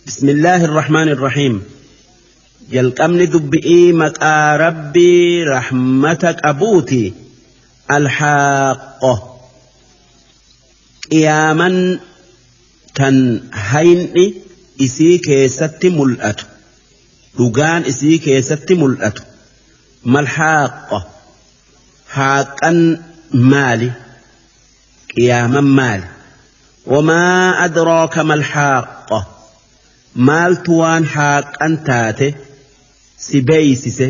بسم الله الرحمن الرحيم. Jalqabni dubbi'ii maqaa Rabbii rahmata qabuuti. Alhaaqo, qiyaaman tan hayni isii keessatti mul'atu, dhugaan isii keessatti mul'atu. Malhaaqo, haaqan maali? Qiyaaman maali? Wamaa adraaka malhaaqo, maaltu waan haaqan taate si beeysise?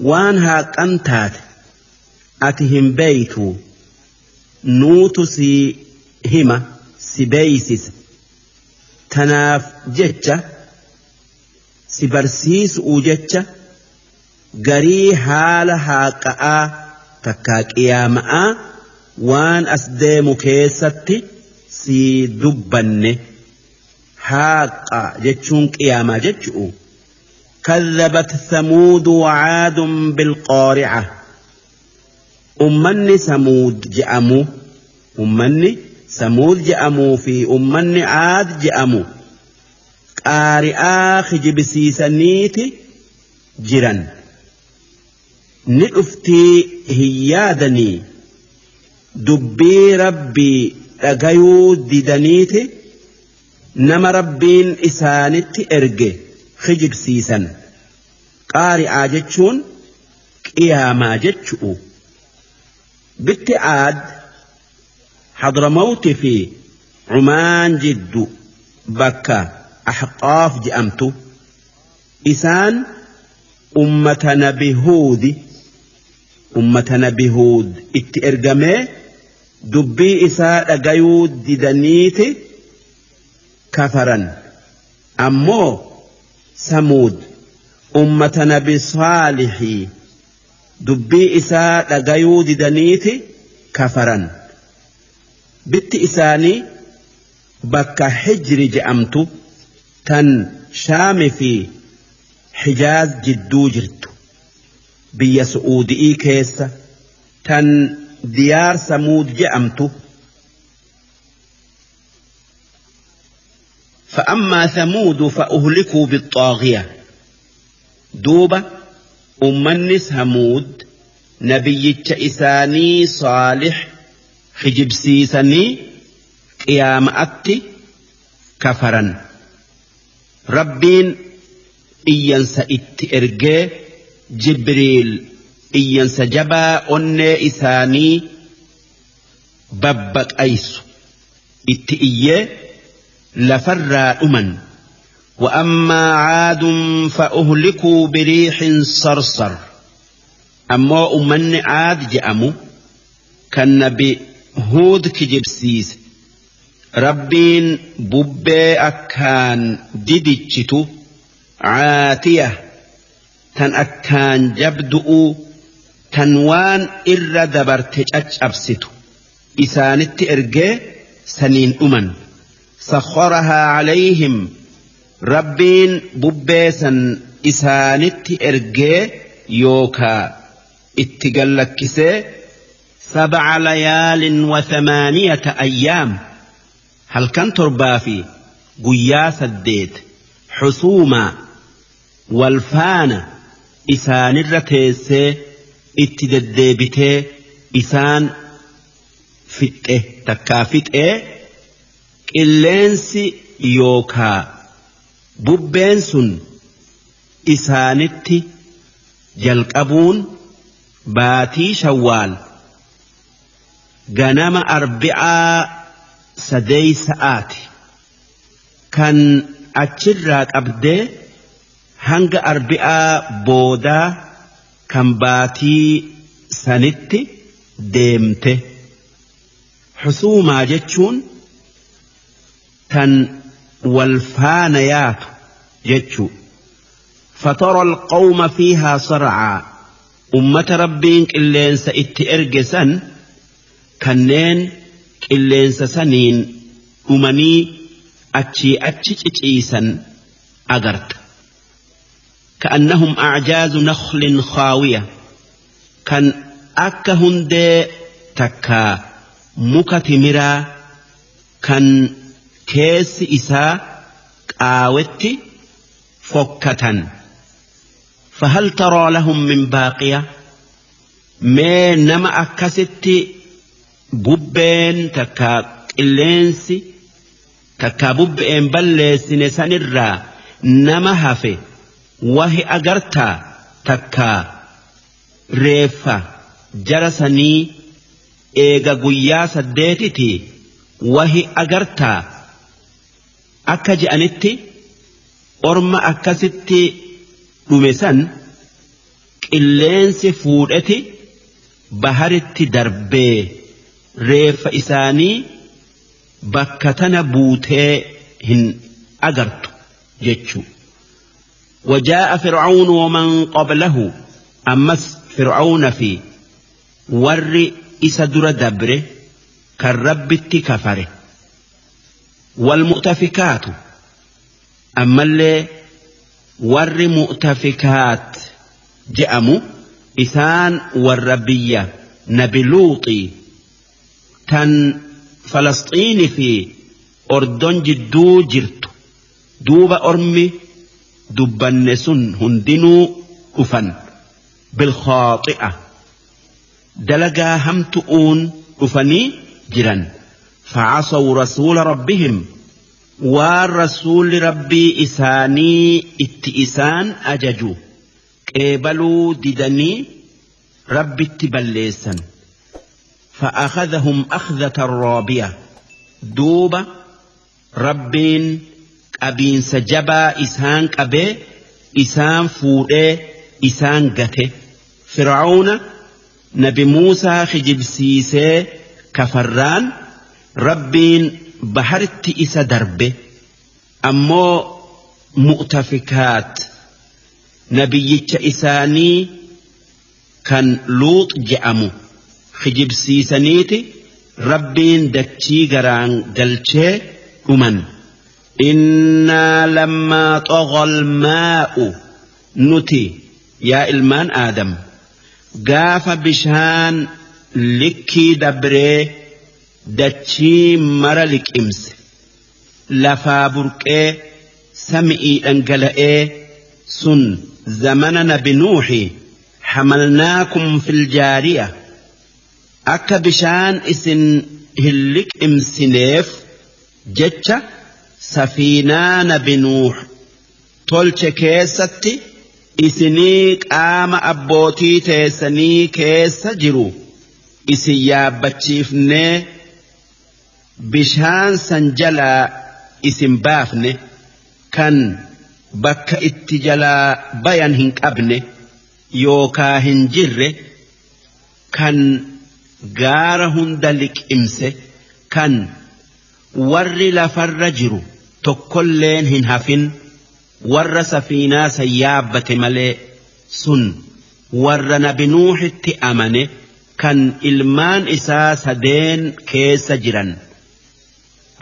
Waan haaqan taate ati hin beeytu, nuutu si hima, si beeysise. Tanaaf jecha si barsiisuu jecha garii haala haaqa'aa takkaa qiyaama'aa waan as deemu keessatti si dubbanne. Haaqa jechuun qiyaamaa jechu'u. كذبت ثمود وعاد بالقارعة. Ummanni Samuud je'amu, ummanni Samuud je'amuu fi ummanni Aad je'amu qaari'aa kijibsiisaniiti jiran. Ni dhuftii hin yaadanii? Dubbii Rabbii dhagayuu didaniiti nama Rabbiin isaanitti erge kijibsiisan. Qaari'aa jechuun qiyaamaa jechu'u. Bitti Aad Hadramawti fi Cumaan jiddu bakka Ahqaaf je'amtu. Isaan ummata Nabi Huudi. Ummata Nabi Huud itti ergamee dubbii isaa dhagayuu didaniiti kafaran. Ammoo Samuud ummata Nabi Saalihii, dubbii isaa dhagayuu didaniiti kafaran. Bitti isaanii bakka Hijri je'amtu tan Shaami fi Hijaaz jidduu jirtu, biyya Su'uudi'ii keessa, tan Diyaar Samuud je'amtu. فأما ثمود فأهلكوا بالطاغية. Duuba ummanni Samuud nabiyyicha isaanii Saalix kijibsiisanii qiyaama'atti kafaran. Rabbiin iyyansa itti ergee Jibriil iyyansa jabaa onnee isaanii babbaqaysu itti iyyee lafarraa dhuman. وأما عاد فأهلكوا بريح صرصر. Ammoo ummanni Aad je'amu kan Nabi Huud kijibsiise Rabbiin bubbee akkaan didichitu, caatiya, tan akkaan jabdu'uu, tan waan irra dabarte caccabsitu isaanitti ergee saniin dhuman. Sakharahaa alayhim, Rabbiin bubbee san isaanitti ergee yookaa itti gallakkisee, sab'a layaalin wa thamaaniyata ayyaam, halkan 7 fi guyyaa 8 husuumaa wal faana isaanirra teessee itti deddeebitee isaan fixxe takkaa fixee. Qilleensi yookaa bubbeen sun isaanitti jalqabuun baatii Shawwaal ganama arbi'aa sadeeysa'aati, kan achirraa qabdee hanga arbi'aa boodaa kan baatii sanitti deemte. Husuumaa jechuun tan wal faana yaatu jechuu. Fatara alqawma fiihaa sar'aa, ummata Rabbiin qilleensa itti erge san kanneen qilleensa saniin dhumanii achii achi ciciisan agarta. Ka'annahum a'jaazu nakhlin khaawiya, kan akka hundee takkaa muka timiraa kan keessi isaa qaawetti fokkatan. Fahal taraa lahum min baaqiya, mee nama akkasitti bubbeen takkaa qilleensi takkaa bubbeen balleessine sanirraa nama hafe wahi agartaa? Takkaa reeffa jara sanii eega guyyaa 8ti wahi agartaa? Akka je'anitti orma akkasitti dhume san qilleensi fuudheti baharitti darbee reeffa isaanii bakka tana buutee hin agartu jechuu. وجاء فرعون ومن قبله، أمس فرعون في ور إسدر دبره كالرب كفره. والمؤتفكات، أما اللي ور مؤتفكات جأمو إسان والربية نبي لوطي تن فلسطين في أردن جدو جرت دوب أرمي dubbanne sun hundinuu dhufan. Bilkhaaxi'a, dalagaa hamtu'uun dhufanii jiran. Facasaw rasuula rabbihim, waan rasuulli rabbii isaanii itti isaan ajaju qeebaluu didanii rabbitti balleessan. فأخذهم أخذة رابية، دوبة ربين qabiinsa jabaa isaan qabee isaan fuudhee isaan gate. Fir'aawna nabi Muusaa kijibsiisee kafarraan rabbiin baharitti isa darbe. Ammoo mu'tafikaat nabiyyicha isaanii kan Luux je'amu kijibsiisaniiti rabbiin dachii garaan galchee dhuman. Innaa lammaa xoqol maa'u, nuti yaa ilmaan Aadam gaafa bishaan likkii dabree dachii mara liqimse, lafaa burqee sami'ii dhangala'ee sun zamana nabi Nuuhi, hamalnaakum fil jaariya, akka bishaan isin hin liqimsineef jecha safiinaa nabi Nuuh tolche keessatti isinii qaama abbootii teessanii keessa jiru isin yaabbachiifnee bishaan san jalaa isin baafne, kan bakka itti jalaa bayan hin qabne yookaa hin jirre, kan gaara hunda liqimse, kan warri lafarra jiru tokkolleen hin hafin warra safiinaa san yaabbate malee, sun warra nabi Nuuhitti amane kan ilmaan isaa sadeen keessa jiran.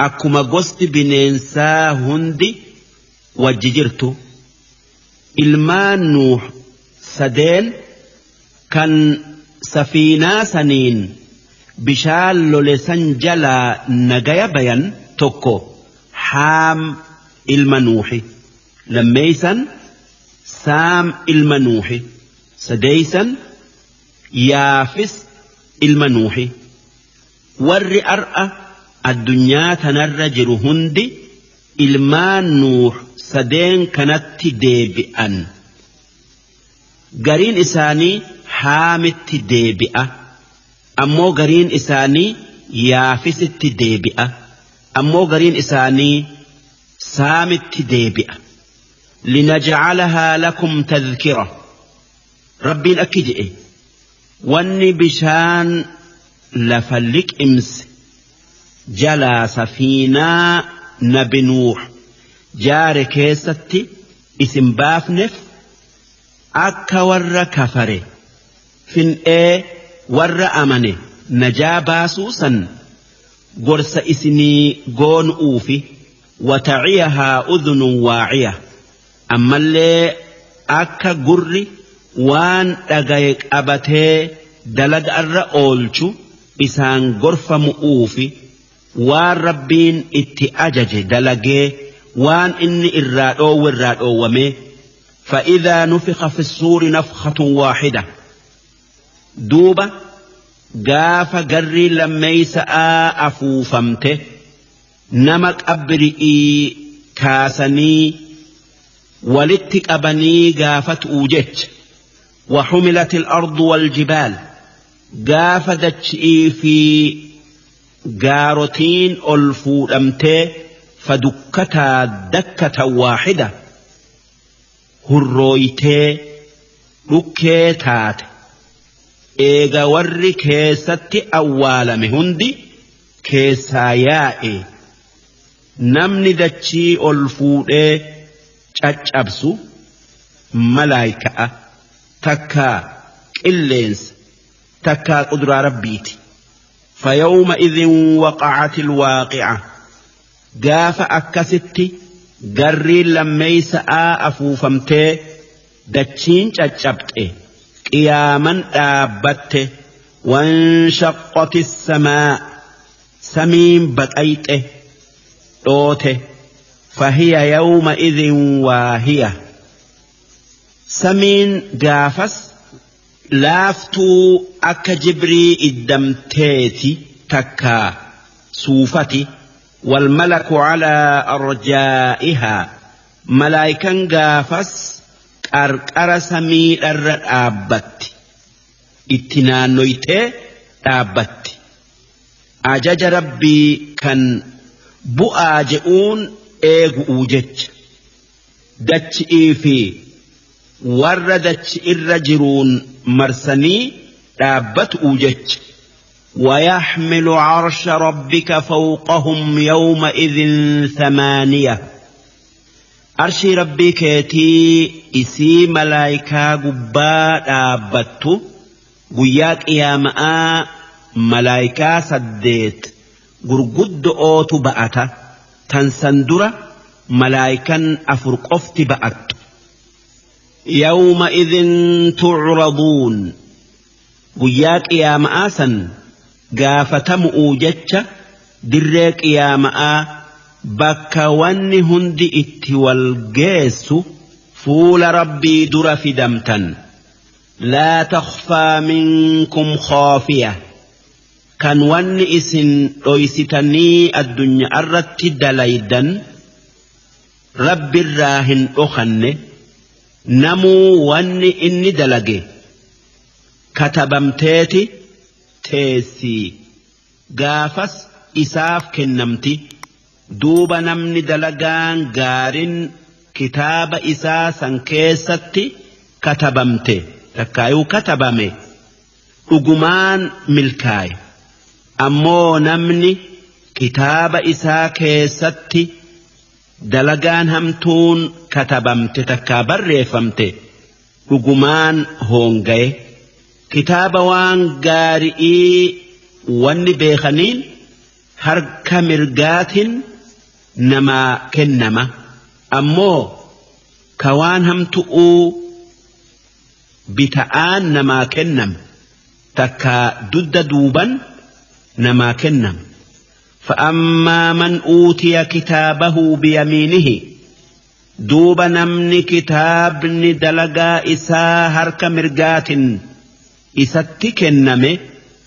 Akkuma gosti bineensaa hundi wajji jirtu, ilmaan Nuuh sadeen kan safiinaa saniin bishaan lole san jalaa nagaya bayan, tokko Haam ilma Nuuhi, lammeeysan Saam ilma Nuuhi, sadeeysan Yaafis ilma Nuuhi. Warri ar'a addunyaa tanarra jiru hundi ilmaan Nuuh sadeen kanatti deebi'an. Gariin isaanii Haamitti deebi'a, ammoo gariin isaanii Yaafisitti deebi'a, ammoo gariin isaanii Saamitti deebi'a. Linajcalahaa lakum tadhkira, rabbiin akki je'e, wanni bishaan lafa liqimse jalaa safiinaa nabi Nuuh jaare keessatti isin baafneef akka warra kafare fin'ee warra amane najaa baasuu san gorsa isinii goonu'uufi. Wataciyahaa udhunun waaciya, ammallee akka gurri waan dhagaye qabatee dalaga irra oolchu isaan gorfamu'uufi, waan rabbiin itti ajaje dalagee waan inni irraa dhoowwe irraa dhoowwamee. فإذا نفخ في الصور نفخة واحدة دوبة قاف قري لميس أفوفمته نمك أبرئي كاسني ولتك أبني قافت أوجت وحملت الأرض والجبال قاف دتشئي في قارتين ألفوفمته فدكتا دكة واحدة hurrooytee dhukkee taate eega warri keessatti awwaalame hundi keessaa yaa'e namni dachii ol fuudhee caccabsu malaayika'a takkaa qilleensa takkaa quduraa rabbiiti. فيومئذ وقعت الواقعة gaafa akkasitti garriin lammeeysa'aa afuufamtee dachiin caccabxe qiyaaman dhaabbatte wanshaqqati samaa samiin baqayxe dhoote fahiya yawma idin waahiya samiin gaafas laaftuu akka jibrii iddamteeti takkaa suufati. والملك على أرجائها ملايكا قافس قرقر سمي الرابت اتنانويته رابت أجج ربي كان بؤاجئون إيغوجج دتش إيفي وردتش الرجرون مرسني رابت أوجج ويحمل عرش ربك فوقهم يومئذ ثمانية عرش ربك تي إسي ملايكا قبا دابتو قياك يا ماء ملايكا سديت قرقد أوتو بأتا تنسندرة ملايكا أفرقفت بأت يومئذ تعرضون قياك يا ماء gaafatamu'uu jecha dirree qiyaama'aa bakka wanni hundi itti wal geessu fuula rabbii dura fidamtan laa takhfaa minkum khaafiya kan wanni isin dhoysitanii addunyaa irratti dalaydan rabbirraa hin dhokanne namuu wanni inni dalage katabamteeti teessii gaafas isaaf kennamti duuba namni dalagaan gaarin kitaaba isaa san keessatti katabamte takkaayuu katabame dhugumaan milkaaye ammoo namni kitaaba isaa keessatti dalagaan hamtuun katabamte takkaa barreeffamte dhugumaan hoongaye. Kitaaba waan gaari'ii wanni beekaniin harka mirgaatiin namaa kennama ammoo ka waan hamtu'uu bita'aan namaa kennama takka dudda duuban namaa kennama. فأما من أوتي كتابه بيمينه duuba namni kitaabni dalagaa isaa harka mirgaatiin isatti kenname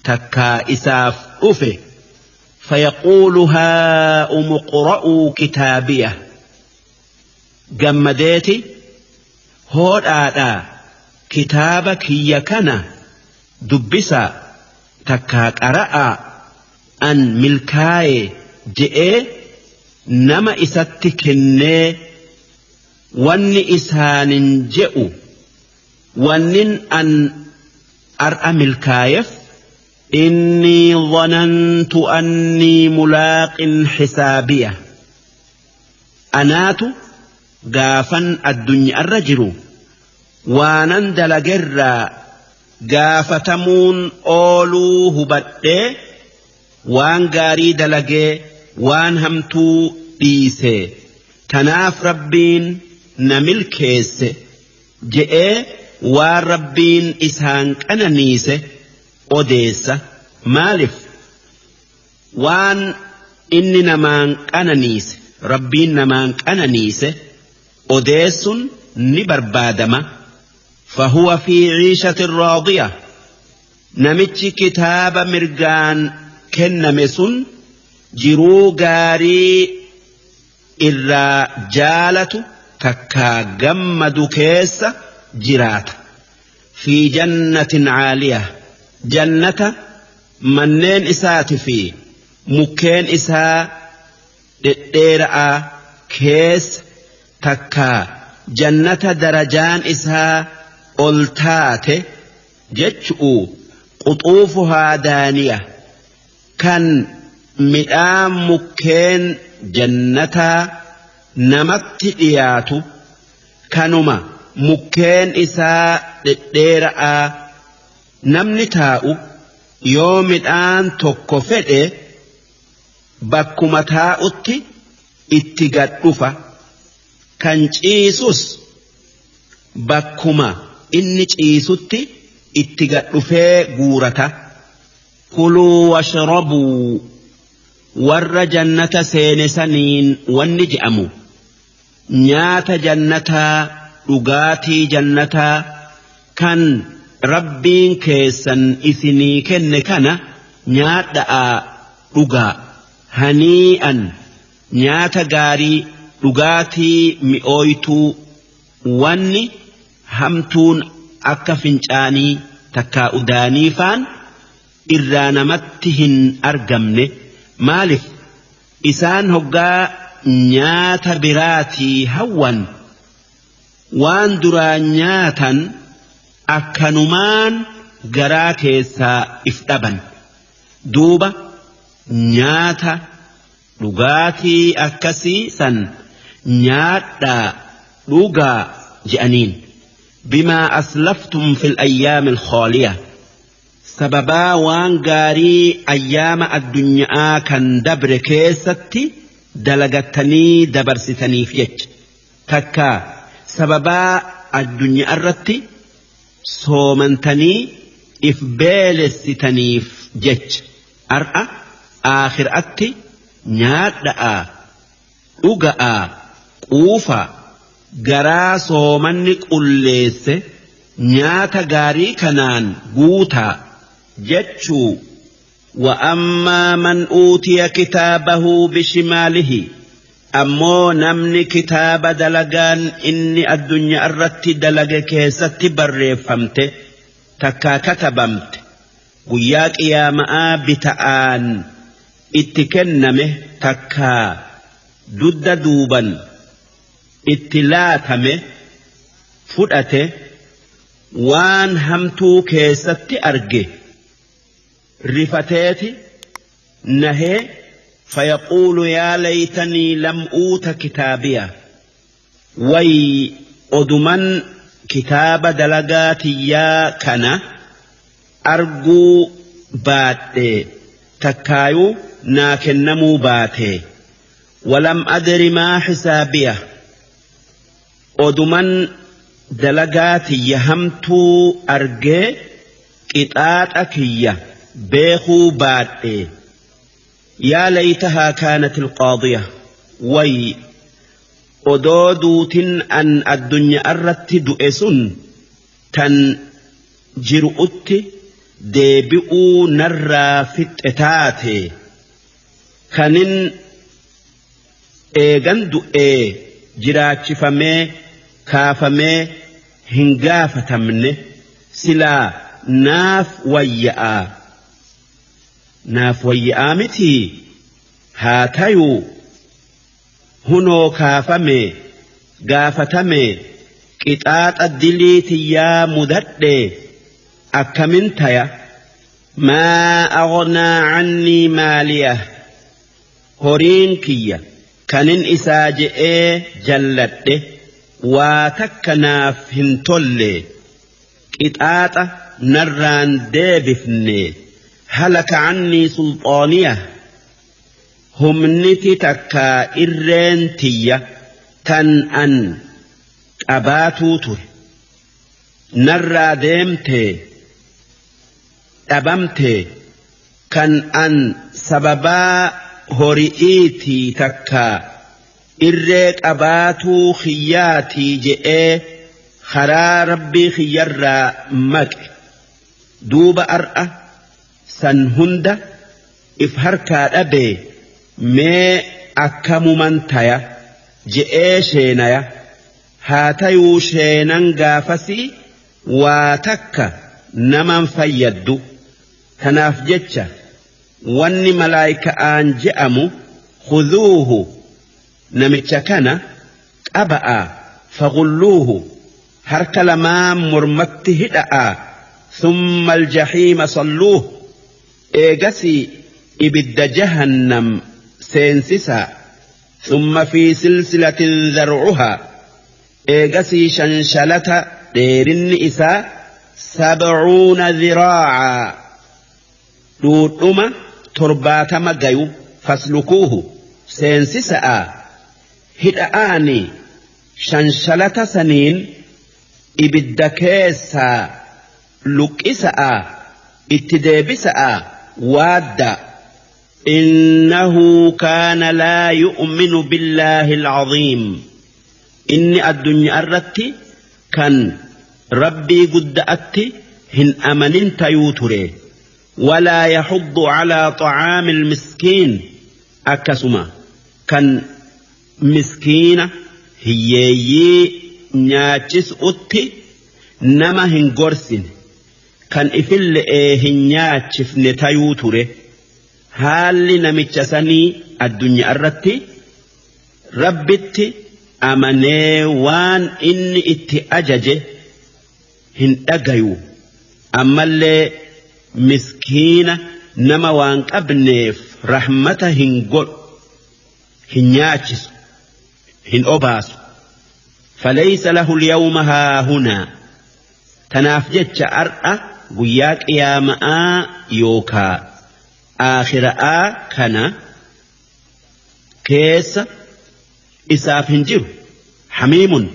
takkaa isaaf dhufe fayaquulu haa'umu qra'uu kitaabiya gammadeeti hoodhaadhaa kitaaba kiyya kana dubbisaa takkaa qara'aa an milkaaye je'ee nama isatti kennee wanni isaanin je'u wannin an ar'a milkaayef innii dhanantu annii mulaaqin xisaabiya anaatu gaafan addunyaarra jiru waanan dalagerraa gaafatamuun ooluu hubadhee waan gaarii dalagee waan hamtuu dhiise tanaaf rabbiin na milkeesse je'ee waan rabbiin isaan qananiise odeessa maaliif waan inni namaan qananiise Rabbiin namaan qananiise odeessun ni barbaadama. Fahuwa fi ciishatin raadiya, namichi kitaaba mirgaan kenname sun jiruu gaarii irraa jaalatu takkaa gammadu keessa jiraata. Fi jannatin caaliya, jannata manneen isaati fi mukkeen isaa dhedheera'aa keessa, takkaa jannata darajaan isaa ol taate jechu'u. Quxuufuhaa daaniya, kan midhaan mukkeen jannataa namatti dhiyaatu kanuma mukkeen isaa dhedheera'aa. Namni taa'u yoo midhaan tokko fedhe bakkuma taa'utti itti gad dhufa, kan ciisus bakkuma inni ciisutti itti gad dhufee guurata. Kuluu washrabuu, warra jannata seene saniin wanni je'amu nyaata jannataa, dhugaatii jannataa kan Rabbiin keessan isinii kenne kana nyaadha'aa dhugaa. Hanii'an, nyaata gaarii, dhugaatii mi'ooytuu, wanni hamtuun akka fincaanii takkaa udaanii faan irraa namatti hin argamne. Maalif isaan hoggaa nyaata biraatii hawwan waan duraan nyaatan akkanumaan garaa keessaa if dhaban. Duuba nyaata dhugaatii akkasii san nyaadhaa dhugaa je'aniin. Bimaa aslaftum fil ayyaami alkhaaliya, sababaa waan gaarii ayyaama addunyaa kan dabre keessatti dalagattanii dabarsitaniif jecha, takka sababaa addunyaa irratti soomantanii if beelessitaniif jecha ar'a aakhiraatti nyaadha'aa dhuga'aa quufaa. Garaa soomanni qulleesse nyaata gaarii kanaan guutaa jechuu. وأما من أوتي كتابه بشماله، ammoo namni kitaaba dalagaan inni addunyaa irratti dalage keessatti barreeffamte takkaa katabamte guyyaa qiyaama'aa bita'aan itti kenname takkaa dudda duuban itti laatame fudhate, waan hamtuu keessatti arge rifateeti nahee. فيقول يا ليتني لم أوت كتابيه، way oduman kitaaba dalagaa tiyyaa kana arguu baadhe takkaayuu naa kennamuu baate. ولم أدر ما حسابيه، oduman dalagaa tiyya hamtuu argee qixaaxa kiyya beekuu baadhe. يا ليتها كانت القاضية، way odoo duutin an addunyaa irratti du'e sun tan jiru'utti deebi'uu narraa fixxe taate, kanin eegan du'ee jiraachifamee kaafamee hin gaafatamne silaa naaf wayya'aa. Naaf wayya'aa mitii? Haa tayuu hunoo kaafame, gaafatame, qixaaxa dilii tiyyaa mudadhe, akkamin taya? ما أغنى عني ماليه، horiin kiyya kanin isaa je'ee jalladhe waa takka naaf hin tolle, qixaaxa narraan deebifne. هلك عني سلطانيه، humniti takkaa irreen tiyya tan an qabaatuu ture narraa deemte, dhabamte. Kan an sababaa hori'iitii takkaa Irree qabaatuu khiyyaatii je'ee karaa Rabbii khiyyarraa maqe. Duuba ar'a san hunda if harkaa dhabee mee akkamuman taya je'ee sheenaya. Haa tayuu sheenan gaafasii waa takka naman fayyaddu. Tanaaf jecha wanni malaayka'aan je'amu khuduuhu namicha kana qaba'aa faghulluuhu harka lamaan mormatti hidha'aa thumma aljahiima salluuh eegasii ibidda jahannam seensisaa thumma fi silsilatin zar'uhaa eegasii shanshalata dheerinni isaa 70 dhiraacaa dhuudhuma 70 gayu faslukuuhu seensisa'a hidha'aani shanshalata saniin ibidda keessaa luqqisa'a itti deebisa'a waadda. Innahu kaana laa yu'minu billaahi alcaziim inni addunyaa irratti kan Rabbii gudda'atti hin amanin tayuu ture. Walaa yaxuddu calaa xacaami almiskiin akkasuma kan miskiina hiyyeeyyii nyaachisu'utti nama hin gorsine kan ifille'ee hin nyaachifne tayuu ture. Haalli namicha sanii addunyaa irratti Rabbitti amanee waan inni itti ajaje hin dhagayu ammallee miskiina nama waan qabneef rahmata hin godhu hin nyaachisu hin obaasu. Falaysa lahu al-yawma haahunaa tanaaf jecha ar'a guyyaa qiyaama'aa yookaa aakhira'aa kana keessa isaaf hin jiru hamiimun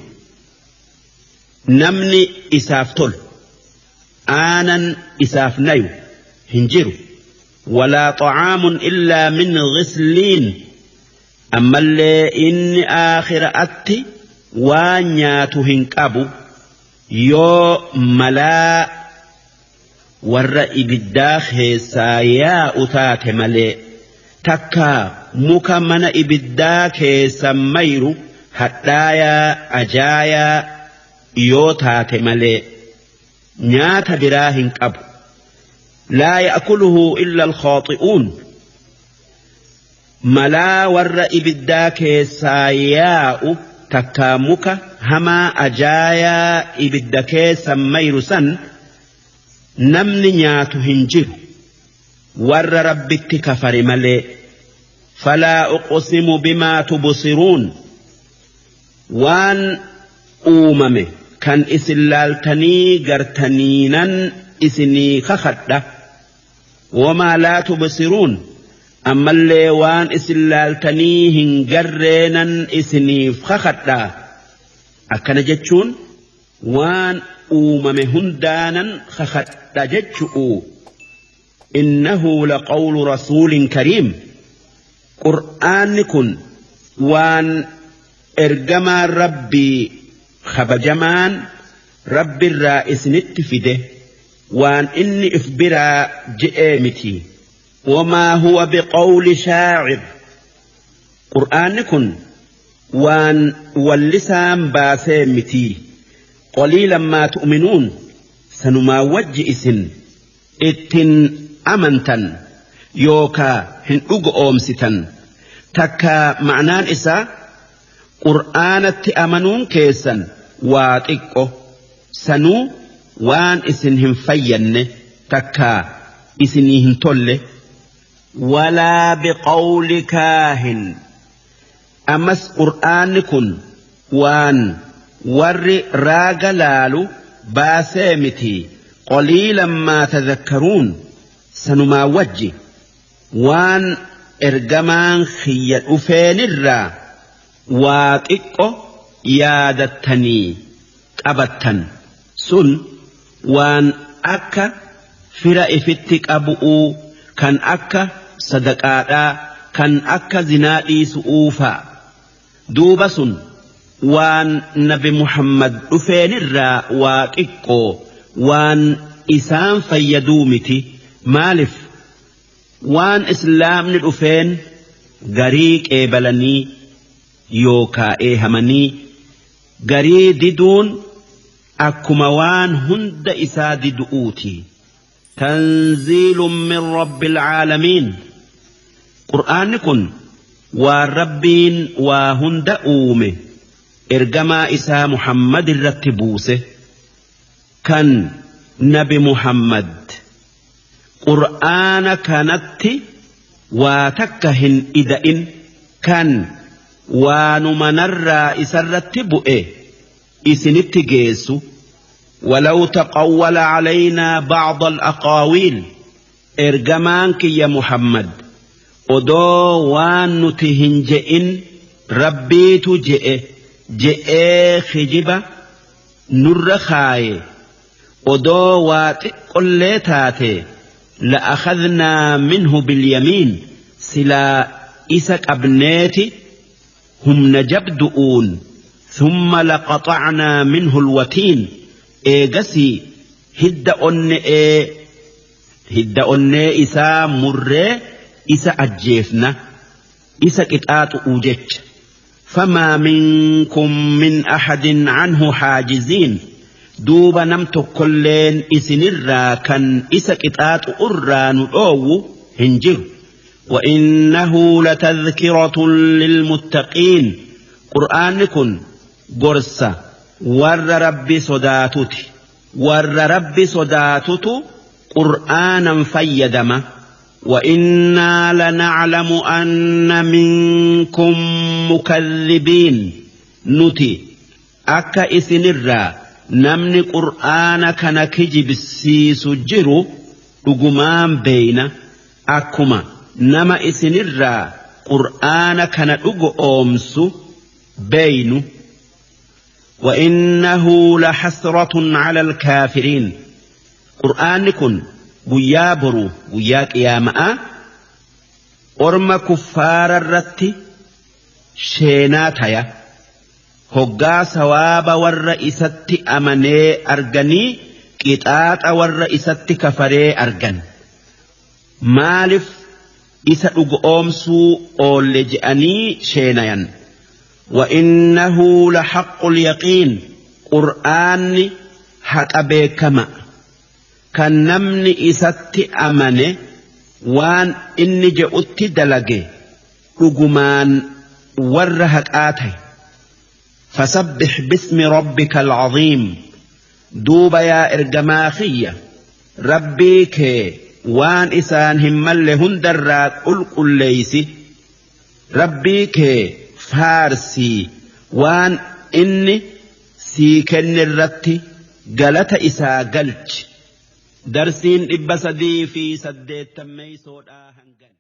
namni isaaf tolu aanan isaaf nayu hin jiru walaa xacaamun illaa min ghisliin ammallee inni aakhira'atti waan nyaatu hin qabu yoo malaa warra ibiddaa keessaa yaa'u taate malee takkaa muka mana ibiddaa keessa mayru hadhaayaa ajaayaa yoo taate malee nyaata biraa hin qabu. Laa ya'kuluhu illa al-khaaxi'uun malaa warra ibiddaa keessaa yaa'u takkaa muka hamaa ajaayaa ibidda keessa mayru san namni nyaatu hin jiru warra Rabbitti kafare malee. Falaa uqsimu bimaa tubsiruun waan uumame kan isin laaltanii gartaniinan isinii kakadha. Wamaa laa tubsiruun ammallee waan isin laaltanii hin garreenan isiniif kakadha. Akkana jechuun waan uumame hundaanan kakadha jechu'u. Innahu laqawlu rasuulin kariim Qur'aanni kun waan ergamaan Rabbii kabajamaan Rabbirraa isinitti fide waan inni if biraa je'ee miti. Wamaa huwa biqawli shaacir Qur'aanni kun waan wallisaan baasee miti. Qaliilan maa tu'minuun sanumaa wajji isin ittin amantan yookaa hin dhugo'oomsitan takkaa ma'naan isaa qur'aanatti amanuun keessan waa xiqqo sanuu waan isin hin fayyanne takkaa isinii hin tolle. Walaa biqawli kaahin ammas qur'aanni kun waan warri raaga laalu baasee miti qaliilan maa tadhakkaruun sanumaa wajji waan ergamaan kiyya dhufeenirraa waa xiqqo yaadattanii qabattan sun waan akka fira ifitti qabu'uu kan akka sadaqaadhaa kan akka zinaa dhiisu'uu fa'a. Duuba sun waan nabi Muhammad dhufeenirraa waa xiqqoo waan isaan fayyaduu miti. Maalif waan islaamni dhufeen garii qeebalanii yookaa eehamanii garii diduun akkuma waan hunda isaa didu'uuti. Tanziilun min rabbil caalamiin. Qur'aanni kun waan Rabbiin waa hunda uume ergamaa isaa Muhammad irratti buuse, kan nabi Muhammad qur'aana kanatti waa takka hin ida'in, kan waanuma narraa isarratti bu'e isinitti geessu. ولو تقول علينا بعض الأقاويل, ergamaan kiyya Muhammad odoo waan nuti hin je'in Rabbiitu je'e je'ee kijiba nurra kaaye, odoo waa xiqqollee taate, لأخذنا منه باليمين, silaa isa qabneeti humna jabdu'uun, ثم لقطعنا منه الوتين, eegasii hidda onnee isaa murree isa ajjeefna, isa qixaaxu'uu jecha. فما منكم من أحد عنه حاجزين. Duuba nam tokkolleen isinirraa kan isa qixaaxu'urraa nu dhoowwu hin jiru. وإنه لتذكرة للمتقين. Qur'aanni kun gorsa warra Rabbi sodaatuti. Warra Rabbi sodaatutu qur'aanan fayyadama. وإنا لنعلم أن منكم مكذبين. Nuti akka isinirraa namni qur'aana kana kijibsiisu jiru dhugumaan beeyna, akkuma nama isinirraa qur'aana kana dhugo oomsu beeynu. وإنه لحسرة على الكافرين. Qur'aanni kun guyyaa boru, guyyaa qiyaama'a, orma kuffaara irratti sheenaa taya, hoggaa sawaaba warra isatti amanee arganii qixaaxa warra isatti kafaree argan. Maaliif isa dhugo oomsuu oolle je'anii sheenayan. وإنه لحق اليقين. Qur'aanni haqa beekama, kan namni isatti amane waan inni je'utti dalage dhugumaan warra haqaa ta'e. فسبح باسم ربك العظيم. Duuba yaa ergamaa kiyya, Rabbii kee waan isaan hin malle hundarraa qulqulleeysi, Rabbii kee faarsii, waan inni sii kenne irratti galata isaa galchi. Darsiin 380 hangan.